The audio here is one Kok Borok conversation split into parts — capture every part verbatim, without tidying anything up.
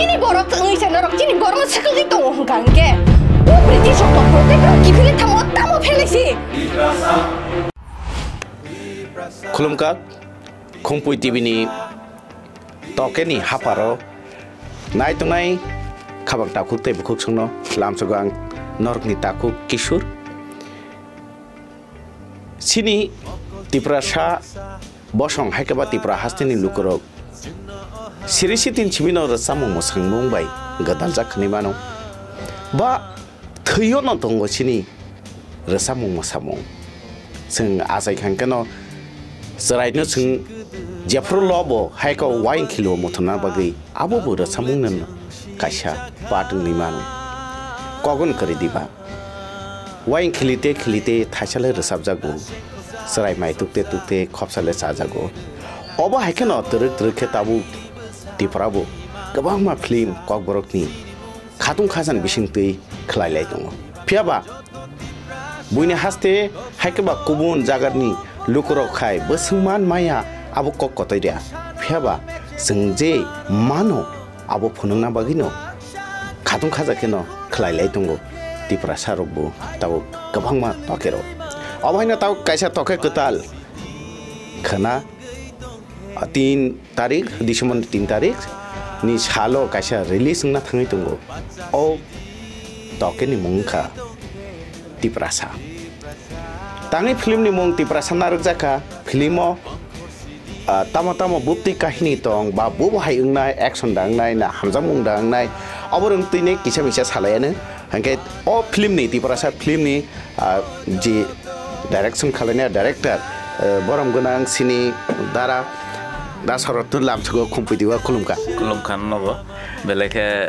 Chini borok wngwi se norok chini borokno swkangwi tongo hwnkha hwnkhe. O British rok tongphuru tei borok kiphilwi thango tamo phelai si. Khulumkha, Khumpui T V ni tokeni haparo nai tongnai khabang takhuk tei bukhuk songno lamsogo ang norokni takhuk Kishore. Chini Tiprasa bosong hai khe ba Tripura hasteni lukurok siri sitin simi no rwchapmung mwsangmung bai gwdaljak hwnwi mano. Ba thwio no tongo chini rwchapmung mwsamung. Chwng achai kha hwnkhe no chwraino chwng jephru lobo hai khe uaing khilio muthunna bagwi abo bo rwchapmung no kaisa part wngwi mano. Kogon kwrwi diba. Uaing khilite khilite thaisale rwchapjago, chwrai mai tukte tukte khopsale chajago. Obo hai kheno twrwk twrwk khe tabuk Tripura bo kwbangma film Kokborokni khatung khajan bisingtwi khlai lai tongo. Phiya ba buini haste hai khe ba kubun jagani lukurok khai bwswng man maya abo kok kotoida. Phiya ba chwng je mano abo phunukna bagwino khatung khaja kheno khlai lai tongo Tiprasa rokbo tabuk kwbangma tokero. Obo haino tabuk kaisa tokhe kwtal khwna, ah, tin tarik, December ni tin tarik ni salo kaisa release wngna thangwi tongo. O tokeni mung wngkha Tiprasa. Tangwi film ni mung Tiprasa narwkjak kha. Film o, ah, tamo tamo buptwi kahini tong ba bubo hai wngnai, action da wngnai na hamjakmung da wngnai, obo rwng twi ni kisa misa salai anw. Hwnkhe o film ni, Tiprasa film ni, ah, je direction khalainai director, eh, borom gwnang chini dara Dasarath Lamsugo Khumpui T V o khulumkha. Khulumkha nobo. Belai khe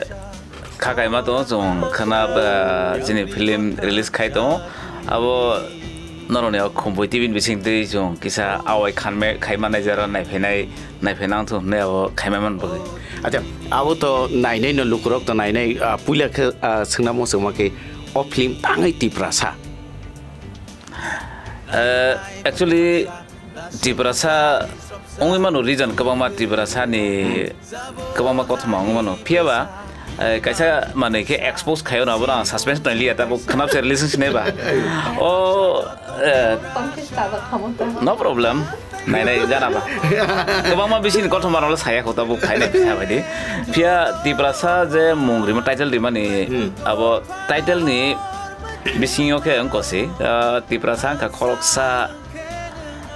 kha kaima tongo, chwng khwna, ah, chini film release khai tongo. Abo norokni o Khumpui T V ni bising twi chwng kisa awai khanme-, khaima nai jora naiphainai, naiphaina wngthung hwnwi abo khaima man bagwi. Acha, abo to nainai no lukurok to nainai, ah, puila khe, ah, swngna muchungma khe o film tangwi Tiprasa. Eh, actually, Tiprasa wngwi mano reason kwbangma Tiprasa ni kwbangma kothoma wngwi mano. Phiya ba, eh, kaisa manwi khe expose khaio na, abono ang suspense nai liya, tabuk khwnapsa release wngsinai ba. O, eh, Confuse ta ba khamung ta. No problem. Nai nai gana ba. Kwbangma bisini kothoma rok saya kho tabuk khainai kisa bai di. Phiya Tiprasa je mung rima title rimani, hmm, abo title ni bisingo khe wngkha si, ah, Tiprasa wngkha khoroksa.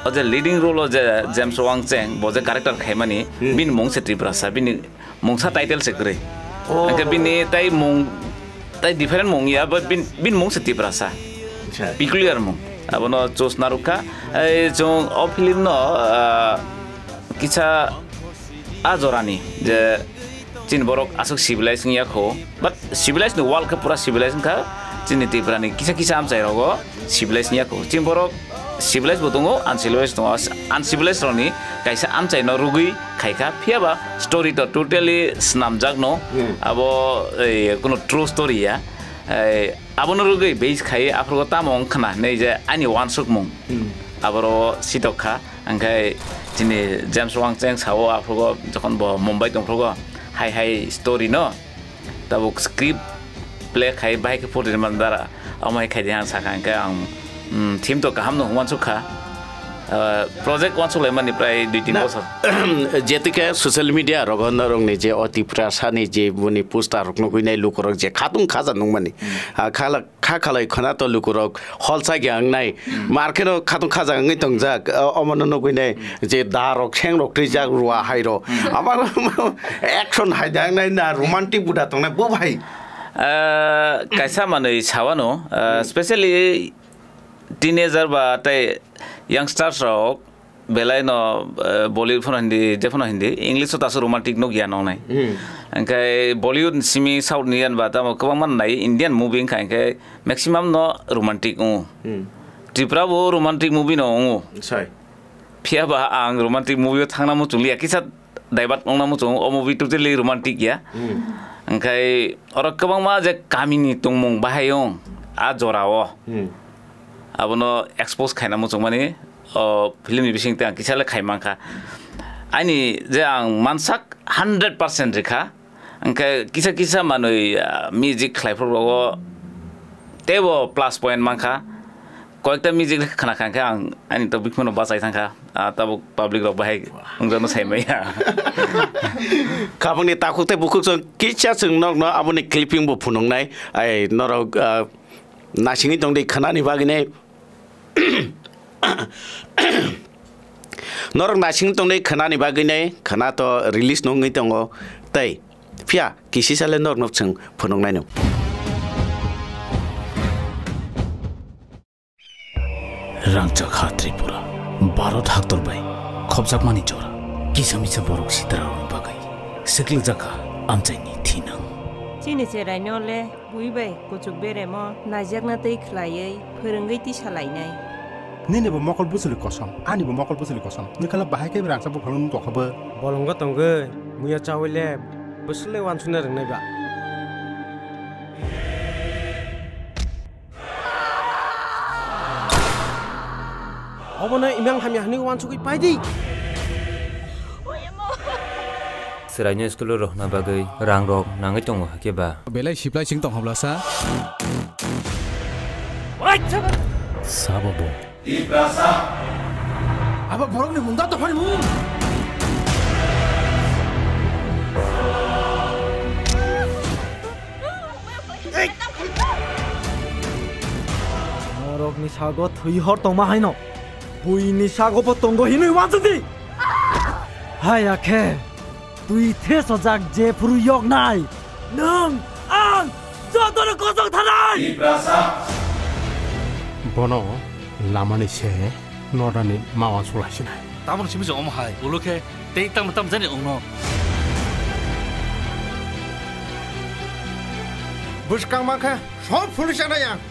O je leading role o je James Wangcheng, bo je character khaimani, hmm, bini mung se Tiprasa, bini mungsa title se kwrwi. Oh. Hwnkhe bini tai mung, tai different mung ya, but bin, bini mung se Tiprasa. Acha. Peculiar mung. Abono choose narwkha. Ei, chwng o film no, ah, kisa a jorani je chini borok aswk civilized wngya kho, but civilized ni world khe pura civilized wngkha, chini Tripura ni kisa kisa amchai rogo civilized wngya kho. Chini borok civilized bo tongo, uncivilized tongo. Uncivilized rok ni kaisa amchai no rugwi khaikha, phiya ba story to totally swnamjak no. Hmm. Abo, ei, kuno true story ya. Ei, abono rugwi base khai aphuru tamo wng khna hinwi je ani wansukmung. Hmm. Aboro sitok kha. Hwnkhe chini James Wangcheng sao, aphuru jokhon bo Mumbai tongphuru, hai hai story no tabuk script play khai bahai khe photo ni mandara, omo hai khai di ang sakha, hwnkhe ang, mm, theme to kaham no hwnwi uansuk kha. Ah, project uansuk laimani prai dui tin bosor. Jetika social media rogo norokni je o Tiprasa ni je boni poster rok nugwi nai lukurok je khatung khaja nungmani. Hmm. Ah, khala kha khalai khwna to lukurok holsa gya wngnai. Hmm. Mar kheno khatung khaja wngwi tongjak, o-, omono nugwi nai, hmm, je da rok, seng rok twijak, rua hai rok. Hmm. Abo action hai da wngnai na romantic buda tongnai bo bai. Ah, kaisa manwi sawano, ah, hmm, specially teenager ba tei youngsters rok, belai no, eh, Bollywood phano hindi, je phano hindi, English o tasu romantic nukya nongnai. Hmm. Hwnkhe Bollywood ni simi South Indian ba tamo kwbangma nai Indian movie wngkha, hwnkhe maximum no romantic wngo. Hmm. Tripura bo romantic movie no wngo. Sai. Phiya ba ang romantic movie o thangna muchung liya, kisa divert wngna muchung, o movie totally romantic ya. Hmm. Hwnkhe oro kwbangma je kamini tongmung bahai wng, a jora o. Hmm. Abono expose khaina muchungmani, o film ni bising tei ang kisa le khai mankha. Ani je ang mansak hundred percent rikha, Hwnkhe kisa kisa manwi, ah, music khlaiphuru rogo teibo plus point mankha. Koyekta music khna kha hwnkhe ang ani topic phano bachai thangkha. Ah, tabuk public rok bahai wngjakno saimaya. Kabangni takhuk tei bukhuk chwng kisa chwng nokno aboni clipping bo phunuknai. Ai norok, ah, nasingwi tongdi khwnani bagwinai. Norok nasing tongdi khwnani bagwinai khwna to release no wngwi tongo tei phiya kisisa le norokno chwng phunuknaino. Rangchak ha Tripura, Bharat haktor bai khopjakmani jora, kisa misa borok sitrarokni bagwi swklikjak kha amchaini thinang. Chini cheraino le bui bai kuchuk beremo naijakna tei khwlaiwi phwrwngwi tisa lainai. Nini bo mokol bwswli kosom, ani bo mokol bwswli kosom. Nwkhala bahai khe rangchak buphang nung tokha bo. Bolongo tongwi muya chawi le bwswli wansukna rwngnai ba. Obono imang hamya hwnwi wansugwi pai di. Chwraino school-o rohorna bagwi rangrok nangwi tongo hakhe ba? Belai siplai sing tong hobla sa. Sabo bo. Abo borokni mung da dophani mung. Norokni sago thwi hor tongma haino buini sago bo tongo hinwi wansukdi. Haya khe twi thesojak jephuru yoknai, nwng ang jotono kosok thanai. Bono lamani se norani ma wansuk laisinai. Tamoni simi se omo hai, ulo khe tei tamo tamo jani ongno. Bwskang mankha sob phunukjaknai ang.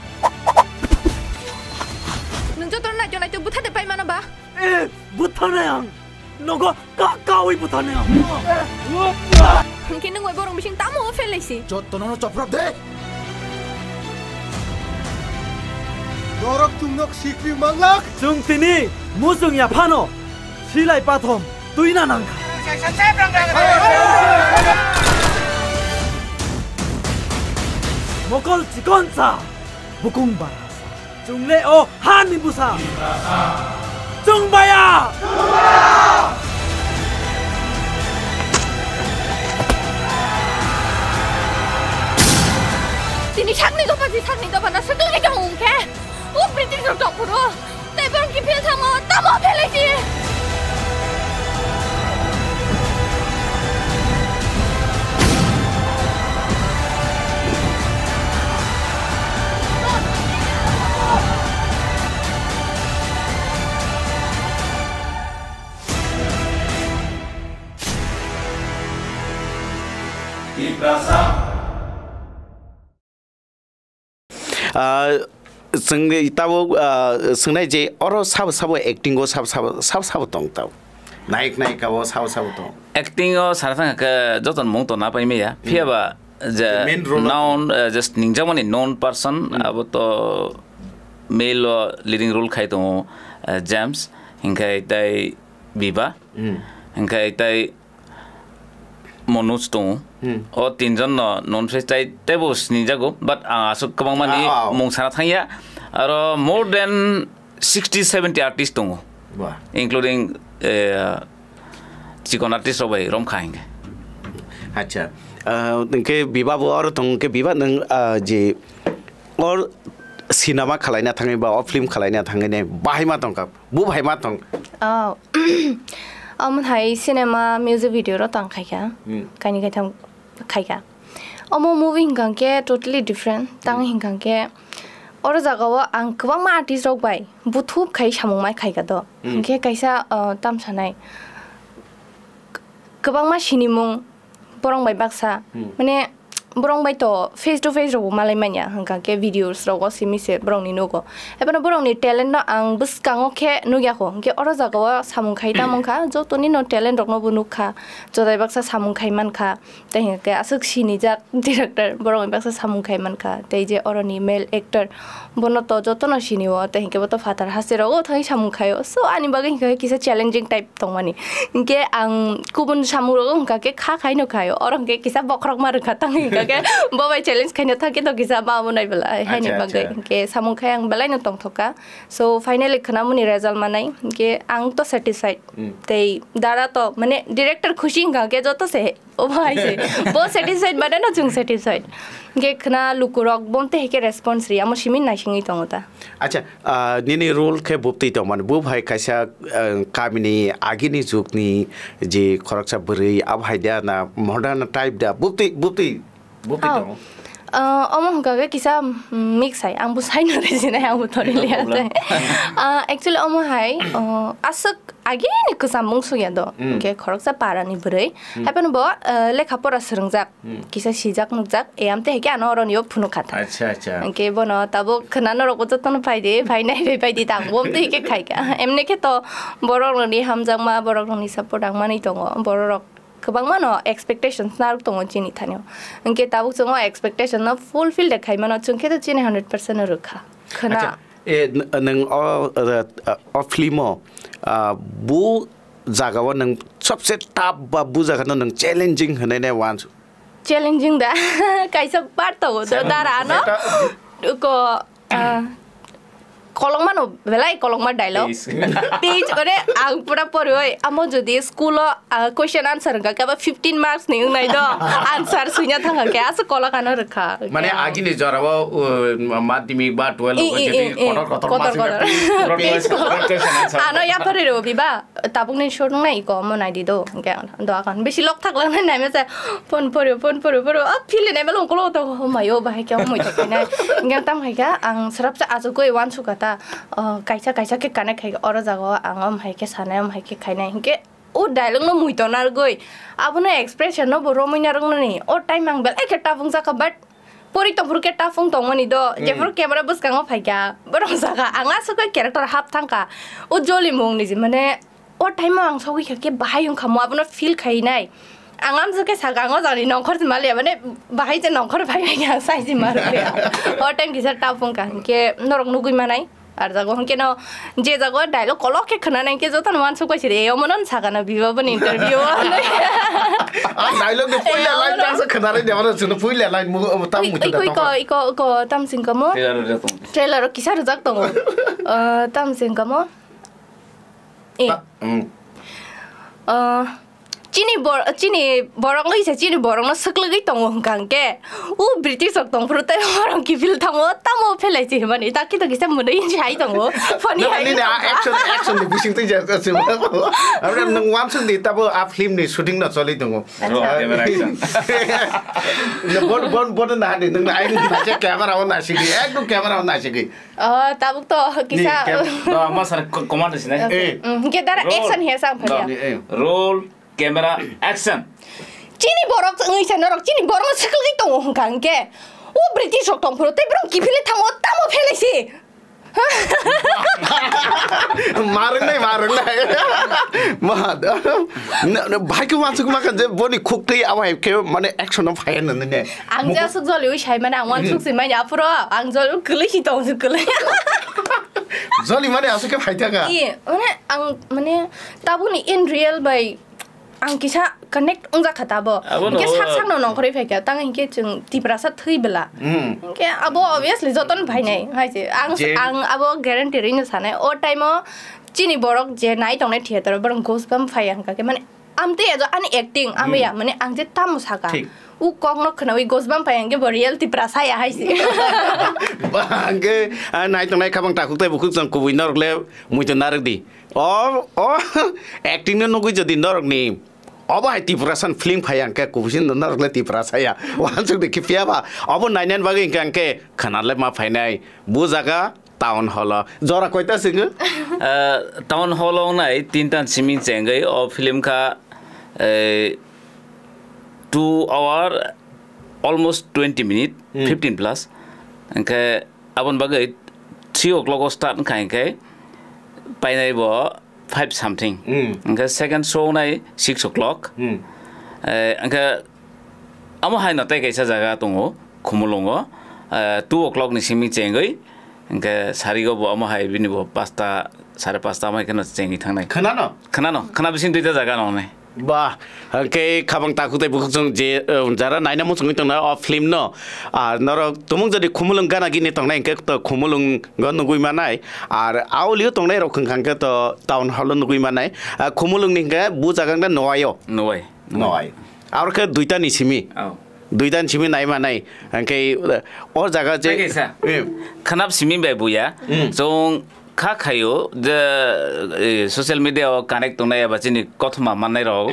Nwng jotono naitwi naitwi bwthar de pai mano ba? Eh, bwtharnai ang. Nogo ka kawi bwtharnai ang. Hwnkhe nwng bai borok bising tamo o phelaisi? Jottono no choprop de. Norok chwng nok sikri manglak. Chwng tini muchung ya phano silai pathom twina nangkha. Mokol chikonsa, bukung bara. Chwng le o hani bwsa. Chwng baya. Tini sakni dopha si sakni dopha na swtwngwi tong wngkhe. O British rok tong phuru. Tei borok kiphil thangma tamo phelaisi. Ah, chwngni tabuk, ah, swngnai je oro sabo sabo acting o sabo sabo, sabo sabo tong tau. Nayik nayika o sabo sabo tong. Acting o sana thang khe joto mung to na pai maya. Hmm. Phiya ba je main role known, eh, just ningjakmani known person, hmm, abo to male o leading role khai tongo, eh, James, hinkhe tai Biba, hmm, hinkhe tai Manoj tongo. Hmm. O tinjon no non face tai teibo sinijago, but ang aswk kwbangmani, ah, ah, mung sana thangya. Aro more than sixty seventy artist tongo. Wah. Including, eh, chikon artist rok bai romkha hinkhe. Acha, ah, hinkhe Biba bo oro tong hinkhe Biba nwng, ah, je or cinema khalaina thangwi ba o film khalaina thangwi ne bahai ma tongkha, bo bahai ma tong. Oh. Omo hai cinema music video ro tang khaikha. Hmm. Kaini kaitham khaikha. Omo movie hinkha khe totally different. Tang, hmm, hinkha khe oro jaga o ang kwbangma artist rok bai buthup khai samung mai khaikha do. Hmm. Hinkhe kaisa, uh, tam sanai kwbangma sinimung borok bai baksa. Hmm. Mane Borok bai to face to face rok bo malai manya, hwnkha khe videos rogo simi se borok ni nugo. Haibano borok ni talent no ang bwskango khe nukya kho, hwnkhe oro jaga o samung khai tamo wngkha, joto ni no talent rok no bo nukha, jodai baksa samung khai mankha, tei hwnkhe aswk sinijak director borok ni baksa samung khai mankha, tei je oro ni male actor bono to joto no sini o, tei hwnkhe bo to phatar haste rogo thangwi samung khai o, so ani bagwi hwnkha khe kisa challenging type tongmani. Hwnkhe ang kubun samung rogo hwnkha khe kha khai no khai o, oro hwnkhe kisa bokhorok ma rwkha tang hwnkha khe bo bai challenge khaina thang khe to kisa ma bo nai belai haini Acha, bagwi. Acha. Hwnkhe samung khai ang belai no tongthok kha. So finally khwnamoni result manai hwnkhe ang to satisfied. Mm. Tei dara to mane director khushi hwnkha khe joto se omo hai se. Bo satisfied mane no chwng satisfied. Hwnkhe khwna lukurok bo tei hai khe response ri amo simi naisingwi tongo ta. Acha, ah, nini role khe buptwi tongmani. Bub hai kaisa, ah, kamini agini jukni je khoroksa bwrwi, abo hai da na modern type da? Buptwi, buptwi, buptwi Oh. tongo. Ah, omo hwnkha khe kisa, mm, mix hai. Ang bo sai no rijinai, ang bo thori No liya problem. Tei. Ah, actually omo hai, oh, aswk agini kwcham mungsu ya do. Mm. Hwnkhe khoroksa para ni bwrwi. Mm. Hai phano bo, ah, lekha pora swrwngjak. Hmm. Kisa sijak nukjak, e, amtwi hai khe ano oroni o phunuk kha tha. Acha, acha. Hwnkhe bono tabuk khwna norok bo jotono phai di, phai nai phai phai di, tang bo amtwi hai khe khai kha. Emni khe to borok rokni hamjakma, borok rokni support ang manwi tongo. Borok rok kwbangma no expectations narwk tongo chini thani o. Hwnkhe tabuk chwng o expectation no fulfill de khai mano, chwng khe to chini hundred percent no rwkha. Khwna. Acha, e, n-, nwng o, o, o film o, ah, bu jaga o nwng sobse tough ba bu jaga no nwng challenging hwnwi nai uansuk? Challenging da. Kaisa part tongo do Seven. Dara no. Ko, ah, kolokma no belai kolokma dialogue. Teach. Teach, ore ang pura porioi. Amo jodi school o, ah, question answer hwnkha khe abo fifteen marks ni wngnai do. Answer swina thangkha khe aswk kolok ano rwkha. Mane agini jora o, uh, madhyamik ba twelve I, o i, jodi i, i. Kotor kotor Kotor masuk kotor. Teach. Road question, road question answer. Ano yapharwi rw biba. Tabukni short wngnai iko omo naidi do, hwnkhe ang do akon bisi lok thak langnai naima se phone phoro, phone phoro, phoro, o philwi naima lung ukolog to, oh my, o bahai khe omo muitok khainai. Hwnkhe ang tamo hai kha, ang swrapsa achukgwi uansukha ta, o kaisa kaisa khe connect khai kha, oro jaga o ang omo hai khe sanai, omo hai khe khainai, hwnkhe o dialogue no muitok narwgwi, abono expression no bo romwi narwknani, o time ang belai khe tabung jakha, but Pori tongphuru khe taphung tongmani do, Hmm. jephuru camera bwskango phaikha, borok sakha, ang aswk khe character hap thangkha. O Joli mungni je, mane, o time o ang sogwi kha khe bahai wngkha mo, abono feel khainai. Ang amjwk khe sakha, ang o jani nongkhor se maliya, mane, bahai je nongkhor phai phai khe ang sai se ma rwkhe. O time kisa taphung kha, hinkhe norok nugwi manai. Ar jago hwnkhe no je jago dialogue kolok khe khwnanai khe jotono uansuk bai siri, "Omono sakha na biba boni interview o," hinwi. Ah, dialogue ni puila line Omono. Tangsa khwnarwi de, omono chwngno puila line mu, omo tam Oi, muitu oi, da oi, tongkha. Ko, iko, ko, tam sing kamo? Trailer rwjak tongo. Trailer o kisa rwjak tongo. Ah, tam sing kamo? Eh. Ta-, mm. Ah, Chini bor-, chini borok wngwi se chini borokno swklwgwi tongo hwnkha hwnkhe, o British rok tongphuru tei borok kiphil thango, tamo phelai se hwnmani, ta khe to kisa mwnwi se hai tongo, phone Nang hai nini a tongo. Action, action ni bising twi jasa se. Abra nang wansuk di tabo a film ni shooting no choli tongo. Ro, camera action. Bon, bon, bon na ni, nang ai ni na camera on na sigi, ekdom camera on na sigi. Oh, tabuk to Ni kisa. Cam-, no, ma sar ko-, command sinai. Eh. Mm, hwnkhe dara Roll. Action he sang No. phanya. Ni, eh. Roll. Camera, action. Chini borok wngwi se norok chini borok swkagwi tongo hwnkha hwnkhe. O British rok tongphuru tei borok kiphilwi thango tamo phelai se. Marwknai, marwknai. Ma, da. Na, na, bahai khe uansuk ma kha je boni khuk twi abo hai khe mane action o phai nani ne. Ang je aswk joliwi sai mane ang uansuk si manya aphuru ang jol kwlwi si tong si kwlwi. Joli mane aswk khe phai thaka. I, mane ang mane tabukni in real bai Ang kisa connect wngjakha tabo. Abo no. Hingke sak sakno nongkhorwi phaikha, tang hingke chwng Tiprasa thwi bwla. Mm. Hingke abo obviously jotono phainai, hai se. Ang, Je- ang abo guarantee rwino sanai. O time o chini borok je nai tongnai theater o, borok goosebump phaiya hingka khe, mane, amtwi ya jo ani acting, amya, Mm. mane, ang je tamo saka. Thik. U kokno khwnawi goosebump phaiya hingke bo real Tiprasa ya hai se. Ba, hingke, ah, nai tongnai khabang takhuk tei bukhuk chwng kubui norok le muitu narwk di. O, o, acting no nugui jodi norok ni, obo hai Tiprasa ni film phai ang khe, kubui si norok le Tiprasa ya. Wansuk de khe phiya ba, obo nainani bagwi hingke ang khe khana le ma phainai. Bu jaga town hall o. Jora koita singo? Ah, town hall o nai tinta siming chengwi o film kha, eh, two hour almost twenty minute, Hmm. fifteen plus. Hwnkhe aboni bagwi three o'clock o start wngkha hwnkhe painai bo five something. Hmm. Hwnkhe second show nai six o'clock. Hmm. Eh, hwnkhe amo hai no tei kaisa jaga tongo, Khumulwngo, eh, two o'clock ni simi chengwi, hwnkhe sarigo bo amo hai bini bo pasta, sare pasta amo hai kheno chengwi thangnai. Khwnano? Khwnano, khwna bising duita jaga no nai. Ba, hwnkhe khabang takhuk tei bukhuk chwng je, eh, jara naina muchungwi tongna o film no, ar norok tumung jodi Khumulwng gana gini tongnai hwnkhe to Khumulwng go nugwi manai, ar aulio tongnai rok hwnkha hwnkhe to town hall o nugwi manai. Ah, Khumulwng ni hwnkhe bu jaga hwnkhe Nowai o. Nowai. Nowai. Aro khe duita ni simi. Oh. Duita ni simi nai manai. Hwnkhe, eh, o jaga je. Tei kaisa. Eh. Khwnap simi bai buya. Hmm. Chwng kha khaio je, eh, social media o connect tongnai eba chini kothoma mannai rok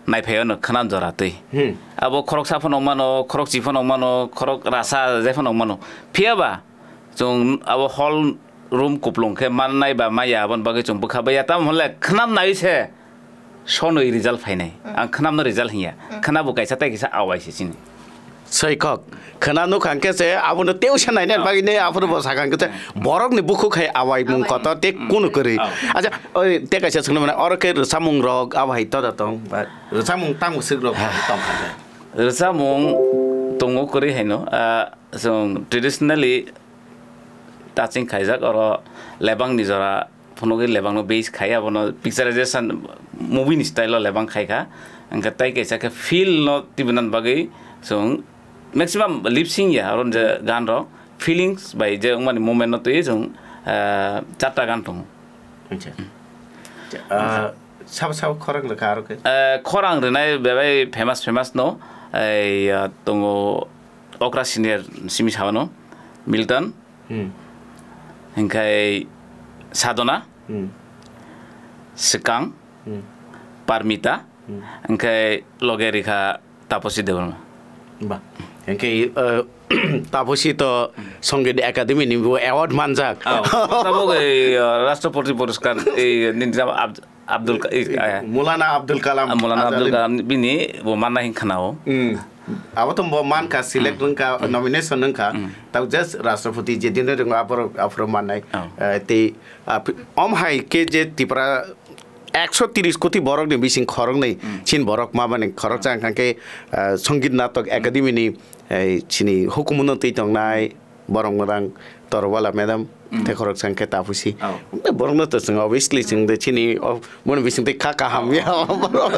naiphaio no khwnam jora twi. Hmm. Abo khoroksa phano mano, khorok chi phano mano, khorok rasa je phano mano. Phiya ba chwng abo hall room kuplung khe mannai ba maya aboni bagwi chwng bwkha baiya. Tamo hwnle khwnam nai se sonwi result phainai. Hmm. Ang khwnamno result hinya. Hmm. Khwna bo kaisa tei kaisa awai se chini. Soikhok. Khwna nuk hang khe se abono teusa nainani Ah. bagwi ne aphuru bo sakang khe se Ah. borokni bukhuk hai awai mung Awai. kotor tei Hmm. kunu kwrwi. Ah. Acha, oi, tei kaisa swngna mane, oro khe rwchapmung rok abo hai toda tong, ba rwchapmung tamo swk rok Ah. tong kha khe? Rwchapmung tongo kwrwi haino, ah, chwng traditionally touching khaijak, oro lebangni jora phunugwi lebangno base khai, abono picturization movie ni style o lebang khai kha. Hwnkhe tei kaisa khe feel no twibinan bagwi chwng maximum lip sync ya, oro je gan rok feelings bai je wngmani moment no twiwi chwng, ah, charta gan tongo. Acha. Ah, sabo sabo khorang rwkha aro khe? Eh, khorang rwnai bebai famous famous no, ei, ah, tongo okra senior simi sabano, Milton, Hmm. hingkhai Sadona, Hmm. Swkang, Hmm. Parmita, Hmm. hingkhai loge rikha Taposi Debbarma. Ba. Hingkhai, eh, Taposi to Songit Academy ni bo award manjak. Oh, tabuk ei, eh, Rashtrapati Puraskar, ei, nini jab Ab-, Abdul Ka-, ei, eh, Maulana Abdul Kalam Ah, Maulana Abdul Azad. Kalam bini bo manna hin khanao. Hmm. Abo to bo mankha, select Hmm. wngkha, Hmm. nomination wngkha. Hmm. Tau just Rashtrapati je din ringo aphuru, aphuru mannai. Oh. Eh, tei, ah, phi-, om hai khe je Tripura ekso tiris koti borok ni bising khoroknwi Hmm. chin borok ma mani khorok Hmm. chang kha khe, ah, Songit Natok Academy ni, eh, chini hukumu no twi tongnai. Borok mwrang Torwala madam, Mm. tei khoroksa hwnkhe Tapusi. Oh. Borokno to chwng obviously chwng de chini o, boni bising tei kha kaham ya borok.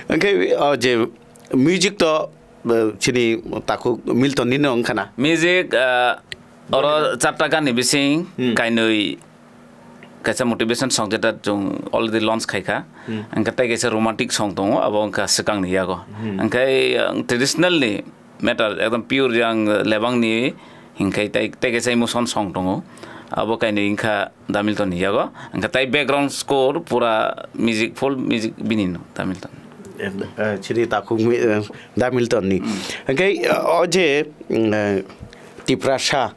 Hwnkhe o je music to, eh, chini takhuk Milton nino wngkha na? Music, eh, oro charta gan ni bising Hmm. kainwi kaisa motivation song jeta chwng already launch khaikha. Hmm. Hwnkhe tei kaisa romantic song tongo, abo wngkha swkangni yago. Hmm. Hwnkhe ang traditional ni matter, ekdom pure je ang lebangni, hwnkhe tei, tei kaisa emotion song tongo. Abo kainwi wngkha Da Milton ni yago. Hwnkhe tei background score pura music, full music bini no Da Milton. Eh, eh, chini takhuk mi-, eh, Da Milton ni. Hmm. Hwnkhe, eh, o je, mm, eh, Tiprasa,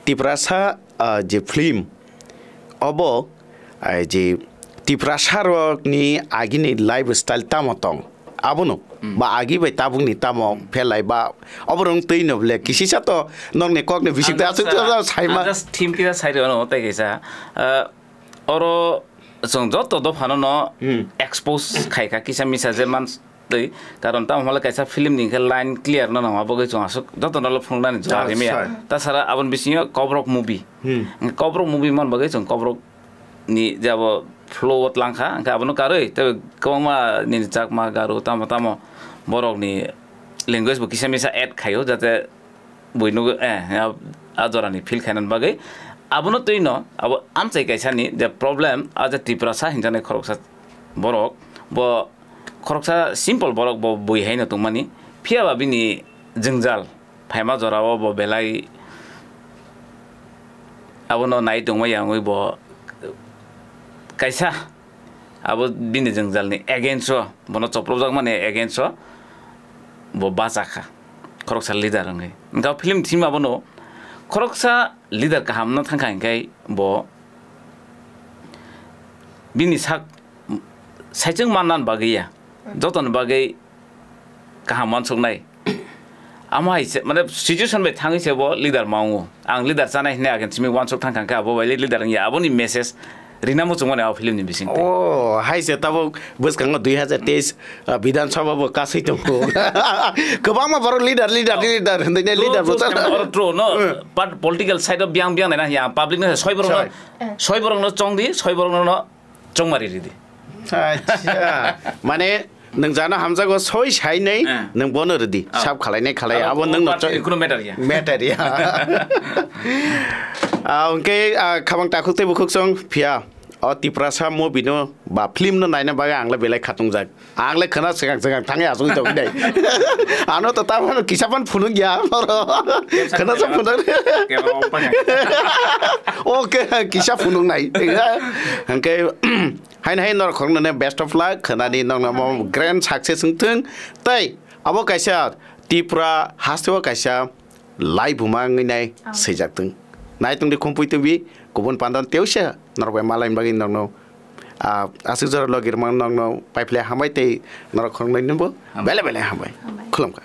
Tiprasa, ah, je film, obo, ai je Tiprasa rokni agini lifestyle tamo tong? Abono, Hmm. ba agi bai tabukni tamo Hmm. phelai ba oborok twi no ble kisisa to nokni kokni bising Ang te aswk just, to saima. Ang just theme kisa sai rw no tei kaisa, ah, oro chwng joto dophano no Hmm. expose khai kha kisa misa je man twi, karon tamo hwnle kaisa film ni hwnkhe line clear no nangma bagwi chwng aswk joto no phunuknani jora Ah, rimi ya. Sorry. Ta sara aboni bisingo Kokrok movie. Hmm. Kokrok movie man bagwi chwng Kokrok ni je abo flow o tlang kha, hwnkhe abono karwi tei kwbangma nini Chakma, Garo, tamo tamo borok ni language bo kisa misa add khaio, jate buino, eh, a, a jorani feel khainani bagwi. Abono twi no, abo amchai kaisa ni je problem, a je Tiprasa hinjaknai khoroksa borok, bo khoroksa simple borok bo bui haino tongmani, phiya ba bini jwngjal phaima jorao bo belai abono nai tongma yangwi bo kaisa abo bini jwngjalni against o, bono chopropjakmani against o bo bachakha khoroksa leader wngwi. Hwnkhe film thima bono khoroksa leader kaham wngna thangkha, hwnkhe bo bini sak saichung manna bagwi ya, jotoni bagwi kaham uansuknai. Amo hai se, mane situation bai thangwi se bo leader ma wngo. Ang leader chanai hinwi again simi wansuk thang thang khe abo bai leader wngya. Aboni message rina muchungmani abo film ni bising twi. Oh, hai se tabuk bwskango dui hazar teis, ah, Bidhan Sabha bo kasui tongo. Kwbangma borok leader, leader, leader hinwi leader bo chana. Oro true, no? But political side of biang biang naina hiya, public no soi borok no, soi borok no chong di, soi borok no chongmari ridi. Acha, mane nwng jano hamjago soi sai nei, nwng bono ridi. Sab khalainai khalai, abo nwng no choi. Kuno matter ya. Matter ya. Ah, hwnkhe, ah, khabang takhuk tei bukhuk chong phiya. O Tiprasa movie no ba film no naina bagwi ang le belai khatungjak. Ang le khwna swkang swkang thangwi achugwi tongwi nai. Ano to tamo kisa phan phunuk ya oro. Khwna sa phunuk. Oke, kisa phunuk nai. Hwnkhe, haino hai norok khoroknwne best of luck khwnani nokno mo grand success wngthung. Tei abo kaisa Tripura hasteo kaisa lai buma wngwi nai swijak thung. Nai tongdi khumpui tongbi kubun pandan teosa norok bai malaini bagwi nokno, ah, aswk jora logi rwmang nokno paiphlai hambai tei norok khoroknwini bo belai belai hambai. Khulumkha.